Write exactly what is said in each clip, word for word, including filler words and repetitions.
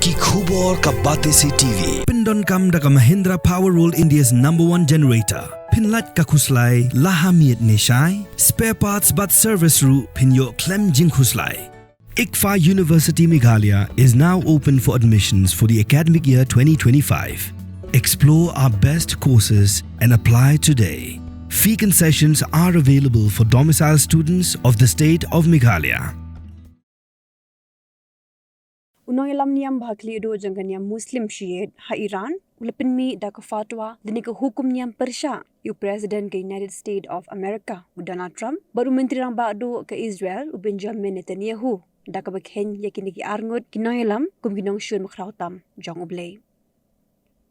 Ki khubor ka Batesi T V pyndonkam da ka Mahindra Power World, India's number one generator. Pynlait ka khuslai la ha miet ne shai. Spare parts bad service ruh phin ïoh khlem jingkhuslai. ICFAI University Meghalaya is now open for admissions for the academic year twenty twenty-five. Explore our best courses and apply today. Fee concessions are available for domicile students of the state of Meghalaya. U nongïalam niam ba ha khlieh duh jong ka niam Muslim Shiite ha Iran u la pynmih da ka fatwa lane ka hukum niam pyrshah ïa u President ka United States of America u Donald Trump bad u Myntri Rangbah duh ka Israel u Benjamin Netanyahu, da kaba kheiñ ïa kine ki arngut ki nongïalam kum ki nongshun bakhraw tam jong U Blei.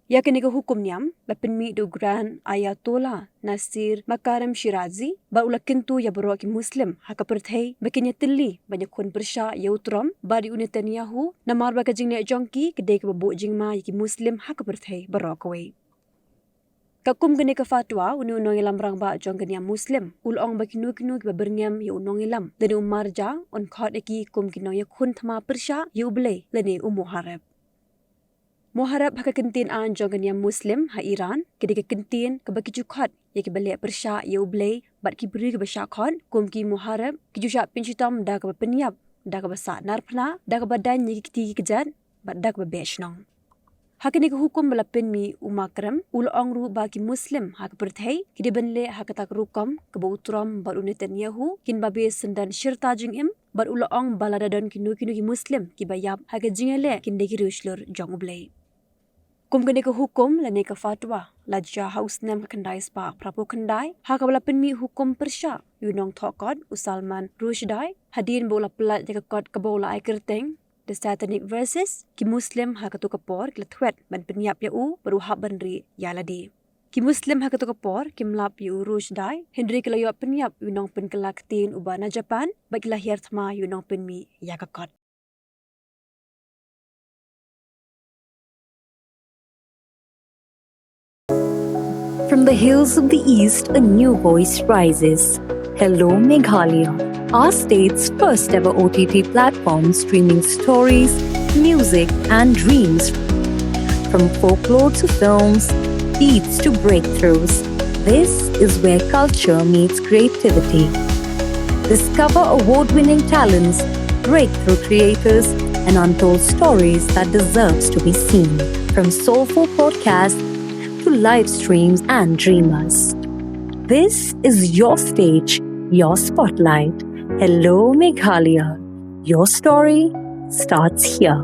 Ïa kane ka hukum niam la pynmih da u Grand Ayatollah Nasir Makarem Shirazi bad u la kyntu ïa baroh ki Muslim ha ka pyrthei ba kin ïatylli ban ïakhun pyrshah ïa u Trump bad ïa u Netanyahu, namar ba ka jingleh jong ki ka dei kaba buh jingma ïa ki Muslim ha ka pyrthei baroh kawei. Katkum kane ka fatwa, une u nongïalam rangbah jong ka niam Muslim u la ong ba kino kino kiba byrngem ïa u nongïalam lane u marja, yn khot ïa ki kum ki nongïakhun thma pyrshah ïa U Blei lane u Muhareb. Muhareb ha ka kyntien aiñ jong ka niam Muslim ha Iran ka dei ka kyntien kaba ki ju khot ïa kiba leh pyrshah ïa U Blei bad ki briew kiba shah khot kum ki Muhareb ki ju shah pynshitom da kaba pynïap, da kaba sah narphna, da kaba daiñ ïa ki kti ki kjat bad da kaba beh shnong. Ha kane ka hukum ba la pynmih, u Makrem u la ong ruh ba ki Muslim ha ka pyrthei ki dei ban leh ha kata ka rukom kaba u Trump bad u Netanyahu kin babe syndon shirta jingim, bad u la ong ba lada don kino kino ki Muslim kiba ïap ha ka jingïaleh, kin dei ki riewshlur jong U Blei. Kum kane ka hukum lane ka fatwa la jia ha u snem khyndai spah phraphew khyndai ha kaba la pynmih hukum pyrshah ïa u nongthoh kot u Salman Rushdie hadien ba u la pyllait ïa ka kot kaba u la ai kyrteng The Satanic Verses, ki Muslim ha kato ka por ki la thwet ban pynïap ïa u bad u hap ban rieh ïa lade. Ki Muslim ha kato ka por kim lap ïa u Rushdie, hynrei ki la ïoh pynïap ïa u nongpynkylla ktien uba na Japan bad ki la hiar thma ïa u nongpynmih ïa ka kot. From the hills of the East, a new voice rises. Hello, Meghalaya, our state's first ever O T T platform streaming stories, music, and dreams. From folklore to films, beats to breakthroughs, this is where culture meets creativity. Discover award winning talents, breakthrough creators, and untold stories that deserves to be seen. From soulful podcasts to live streams and dreamers. This is your stage, your spotlight. Hello, Meghalaya. Your story starts here.